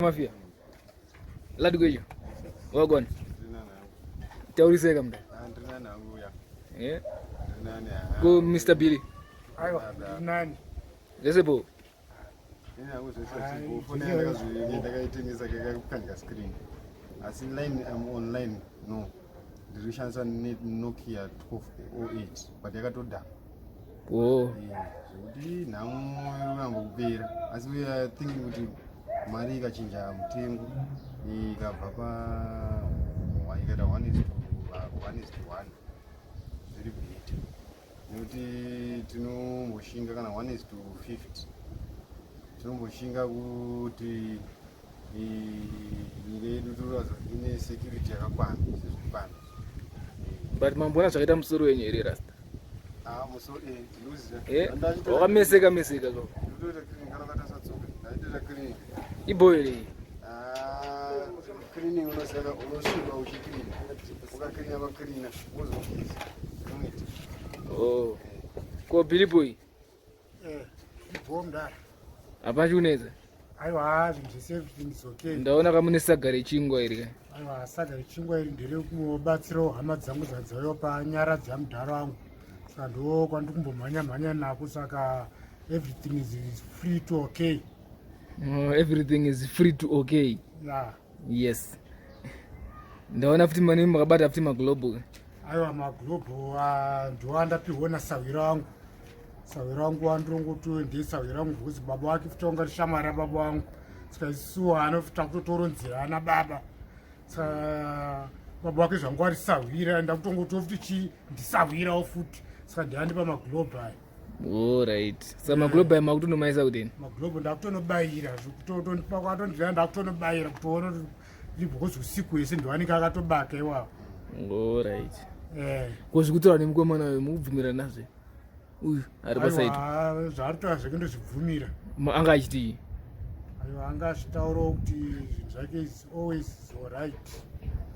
Mafia. Lad gwejo. Wagwan. Tauriseka mda. Yeah. Go Mr. Billy. Aiwa, nani? Zvese bo. Ndakaitengesa kakapwanya screen. Asi line I'm online no. Ndiri kushandisa Nokia 1208 but yakatodhakwa. Oh. Zvekuti nhamo yamba kupera. Asi we are thinking kuti mari ikachinja mutengo ikabva pa ikaita 1 is to 1 is to 1 zviri better. Nekuti tinomboshinga kana 1 is to 50 tinomboshinga kuti nyika yedu toratidza kuti ine security yakakwana sezviri pano. But mamboona zvakaita musoro wenyu here Rasta? Ah, musoro eh ndinoziva. Eh, wakameseka meseka ko. Ndinotoita cleaning kana katasatsoka. Ndaitoita cleaning. Iboyo rei? Ah, cleaning unosaka unosviba uchiclean. Ukacleana wacleana wozogeza. Unoita. Oh. Ko Billy Boy? Eh, ibho mdara. Hapana chikunetsa. Aiwa, zvinhu zvese everything is okay. Ndaona kamune saga rechingwa iri ka. Aiwa, saga rechingwa iri nderekubatsirawo hama dzangu dzadzauya panyara dzamudhara wangu. Saka ndo kwandiri kumbomhanya mhanya nako saka everything is free to okay. Oh, everything is free to okay. Yeah. Yes. Ndaona futi mane makabata futi maglobal. Aiwa maglobal ah, ndiwo andapihwa nasahwira wangu. Sahwira wangu wandirongoto ndiye sahwira wangu because baba wake futi wanga shamwari yababa wangu. Saka isusu anofuta kutotoronzera ana baba. Saka baba wake zvangu ari sahwira ndakutongoto futi chi ndisahwirawo futi. Saka ndiandipa maglobal aya. Alright. Saka maglobal aya makutonomaisa kudini? Maglobal ndakutonobayira zvekutotondipa kwatondira ndakutonobayira kutoona kuti because usiku wese ndiwanike akatobaka iwawo. Alright. Eh. Ko zvikutora nemukomana uyu mukubvumirana nazve? Uyu ari pasaidi. Aiwa, zvaari kutaura zvake ndozvibvumira. Anga achitii? Aiwa, anga achitaurawo kuti zvinhu zvake is always alright.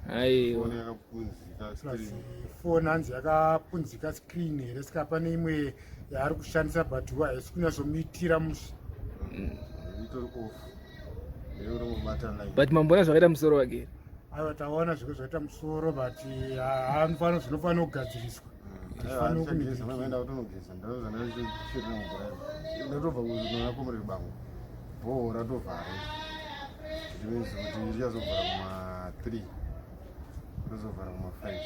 Aiwa. Foni yakapunzika Plus screen. phone hanzi yakapunzika screen here saka pane imwe yaari kushandisa but haisi kunyatsomuitira mushe. Itori off. Ndiri line. But mamboona zvakaita musoro wake here? Aiwa, taona zvike zvakaita musoro but haanofanira zvinofanira kugadziriswa. Hazvifaniri Handichageza, kunge- maenda kutonogeza. Ndazva ndachishirira mumvura. Ndatobva kunoona komuri bango. Bhoho ratovhara. It means kuti richazovhara kuma 3. Rozovhara kuma 5.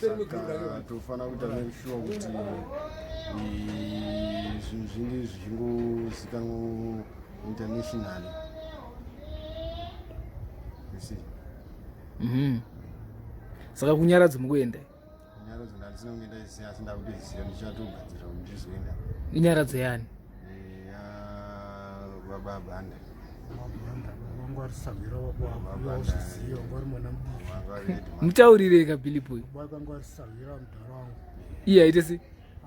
Saka tofanira kuita make sure kuti zvinhu zvinge zvichingozikanwa internationally. You see? Saka kunyaradzo mukuenda? Nyaradzo ndandisina kunge ndaiziva asi ndakutoiziva ndichatogadzira kuti ndizoenda. Inyaradzo yani? Ya baba Banda. Mabanda, vangu vari sahwira baba wangu, vauzviziva, vangu vari mwana mudiki. Vanga vari headmaster. Mutaurirei ka Billy Boy. Baba wake vangu vari sahwira mudhara wangu. Iye aite sei?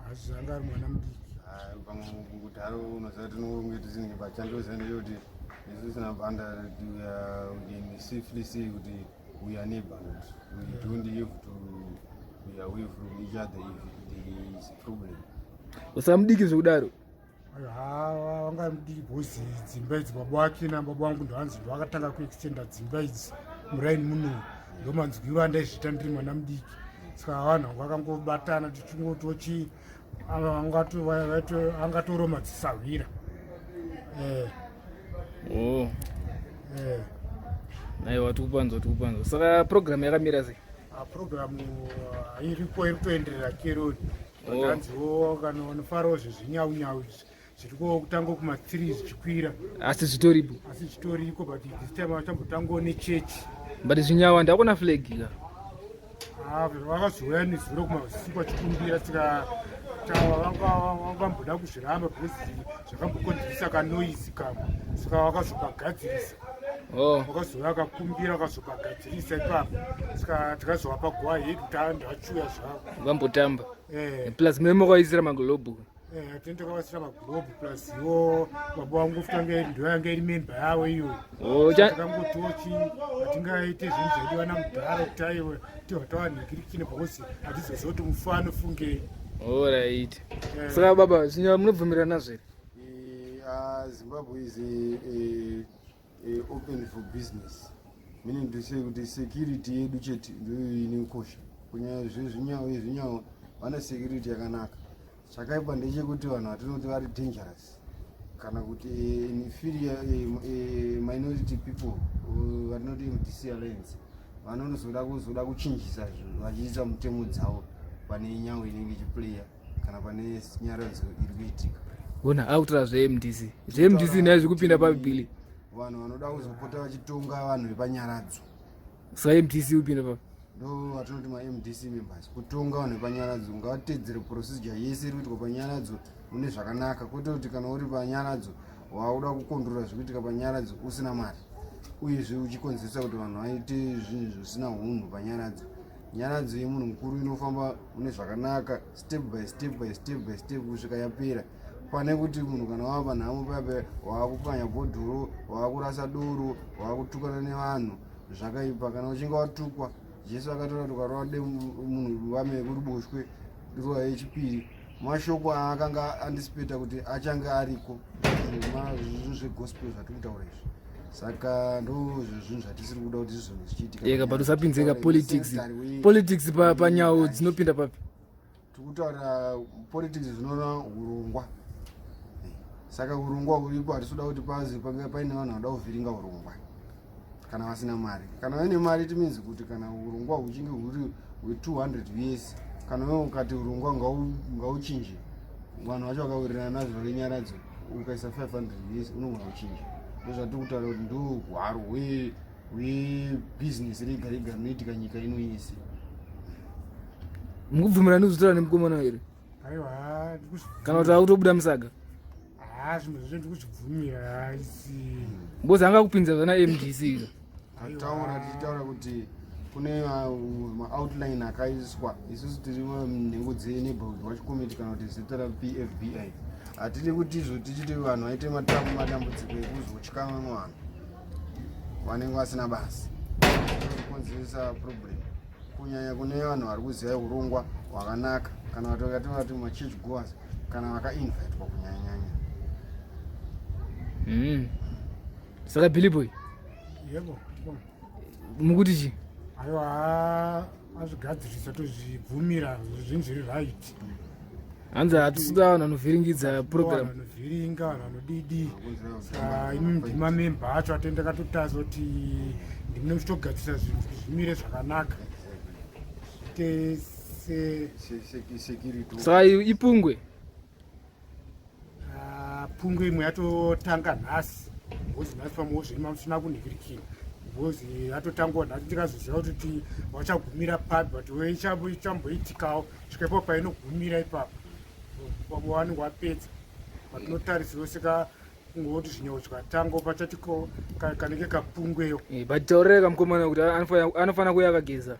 Hazvi anga ari mwana mudiki. Ah, pamwe kudhara unoziva tinonge tisinge pachandoziva ndechekuti isu sina Banda we are- we can safely say kuti we are neighbors. We don't have to be away from each other if there is a problem. Usamudiki zvekudaro. Aiwa, vanga vari mudiki because dzimba idzi baba wake nababa wangu ndohanzi ndovakatanga kuextenda dzimba idzi muraini muno. Ndomanzwiro andaizviita ndiri mwana mudiki. Saka vanhu vangu vakangobatana tichingotochi angatoroma dzisahwira. Eh. Oh. Eh. Aiwa, tikupanzwa, tikupanzwa. Saka program yakamira sei? Ah, program iriko iri kutoenderera keroni. Oh. Hanziwo kana vanofarawo zvezvinyaunyau izvi zviriko kutanga kuma 3 zvichikwira. Asi zvitoripo. Asi zvitoriko but this time vachambotangawo nechechi. But zvinyawa ndakona flag ka. Ah, vakazouya nezuro kumausiku vachikumbira saka vangamboda kuzviramba because zvakambokonzeresa kanoisi kamwe saka vakazopagadzirisa. Oh. Vakazouya vakakumbira vakazopagadzirisa ipapo saka tikazovapa go ahead kuti andachiuya zvavo. Vambotamba. Eh. Plus mune makaisira maglobe. Eh, tini takavasira maglobe plus iwo baba vangu futi ange ndiyo yange iri memba yavo iyoyo. Oh, cha Takangotiwo chi hatingaite zvinhu zvaidiwa namudhara kuti aiwe tibva tavanhingirikine because hatizoziva kuti mufu anofungei. Alright. Eh. Saka baba zvinyawa munobvumirana nazvo here? Zimbabwe is a open for business, meaning to say kuti security yedu chete ndiyo inokosha. Kunyanya zvezvinyawo, izvinyawo vane security yakanaka. Chakaipa ndechekuti vanhu vatinoti vari dangerous kana kuti inferior minority people vatinoti MDC Alliance vanozoda kuzoda kuchinjisa zvinhu vachiisa mutemo dzavo pane nyawo inenge ichiplaya kana pane nyaradzo iri kuitika. Ona akutaura zveMDC, zveMDC naye zvikupinda papi? Vanhu vanoda kuzopota vachitonga vanhu vepanyaradzo. Saka MDC kupinda papi? Ndo vatinoti maMDC members kutonga vanhu vepanyaradzo. Ngavatedzere procedure yese iri kuitwa panyaradzo mune zvakanaka, kwete kuti kana uri panyaradzo wauda kukondrora zvekuitika panyaradzo usina mari, uyezve uchikonzeresa kuti vanhu vaite zvinhu zvisina unhu panyaradzo. Nyaradzo yemunhu mukuru inofamba mune zvakanaka, step by step by step by step, kusvika yapera, pane kuti munhu kana wava panhamo paya waakupwanya bhodhoro, waakurasa doro, waakutukana nevanhu. Zvakaipa. Kana uchinge watukwa, Jesu akataura kuti ukarova munhu vame kuruboshwe, rova yechipiri. Mashoko aakanga andisipeta kuti achange ariko, zvinhu zvegospel zvatiri kutaura izvi. Saka ndo zvinhu zvatisiri kuda kuti zvizonge zvichiitika. Eka, but usapinzeka politics, politics panyau dzinopinda papi? Tikutaura politics zvinova urongwa. Saka urongwa huripo, hatisi kuda kuti pazi pange paine vanhu vanoda kuvhiringa urongwa kana vasina mari. Kana vaine mari, it means kuti kana urongwa huchinge huri hwe200 years, kana wewe ukati urongwa ngauchinje, vanhu vacho vakawirirana nazvo renyaradzo, ukaisa 500 years unogona kuchinja. Ndozvatiri kutaura kuti ndo hwaro hwebhizinesi rega rega rinoitika nyika ino yese. Mukubvumirana nezvitaura nemukomana here? Aiwa. Kana kuti akutobuda musaga? Ha, zvinhu zvese ndikuzvibvumira isi. Mbozi anga kupinza zvana MDC iro. Taura tichitaura kuti kune maoutline akaiswa. Isusu tiri nhengo dzeneighborhood watch committee kana kuti zita raPFBI. Hatidi kuti izvo tichiti vanhu vaite matambudziko ekuzotya vamwe vanhu vanenge vasina basa, kukonzeresa problem, kunyanya kune vanhu vari kuziva urongwa hwakanaka, kana kuti vatingati machurch goers kana vakainvitwa kunyanyanyanya. Saka Billy Boy, Yebo. Mukuti chi? Aiwa, azvigadzirisa, tozvibvumira, zvinhu zviri right. Hanzi hatisuda vanhu vanovhiringidza program. Vanhu vanovhiringa, vanhu vanodidi. Saka imi ndimamemba acho atenda katotaza kuti ndimune muchitogadzirisa zvinhu kuti zvimire zvakanaka, zviite se Security. Saka ipungwe. Ah, pungwe imwe yatotanga nhasi, because nhasi pamwewo zvirima musina kunhikirikira, because yatotangawo nhasi. Ndikazoziva kuti vachagumira papi, but ichamboitikawo svika ipapo painogumira ipapo, pamwe vanenge vapedza patinotarisiro. Seka kungoti zvinyawo zvikatanga pachati kanenge kapungweyo. But taurira kamukomana kuti anofanira kuuya akageza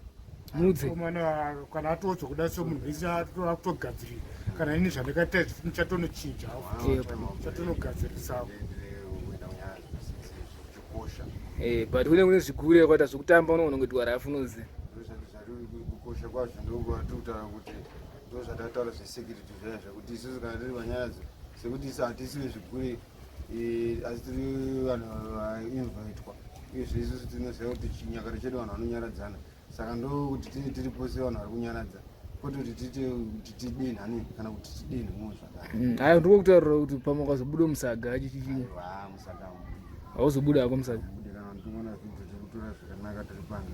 mudze. Komana kana atodzwa kuda semunhu wese akutogadzirira, kana ini zvandakaita izvi ndichatonochinja, chatonogadzirisawo. Chikosha. But kune zvigure kwaita zvekutamba, unogona kungoitwa rafu, unoziva. Kukosha kwazvo ndokwatiri kutaura kuti ndo zvatataura zvesecurity zvaya, zvekuti isusu kana tiri vanyaradzi, sekuti isu hatisi vezvigure, asi tiri vanhu vainvitwa. Uyezve isusu tinoziva kuti chinyakare chedu vanhu vanonyaradzana, saka ndokuti tine tiripo sevanhu vari kunyaradza, kwete kuti tiite kuti tidenhane kana kuti tidenhewo zvakare. Ayo ndiko kutaurira kuti pamwe ukazobuda musaga chichichi. Aiwa, musaga. Hauzobuda hako musaga. Bude kana ndinoona vhidhio tiri kutora zvakanaka tiri pano.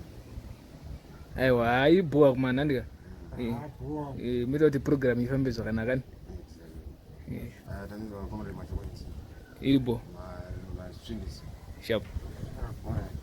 Aiwa, haibhowa kumana ndika. Bhowa. Moita kuti program ifambe zvakanaka ni. Tanizwa comrade Machokoiti. Iripo. Masvindisi. Sharp. Alright.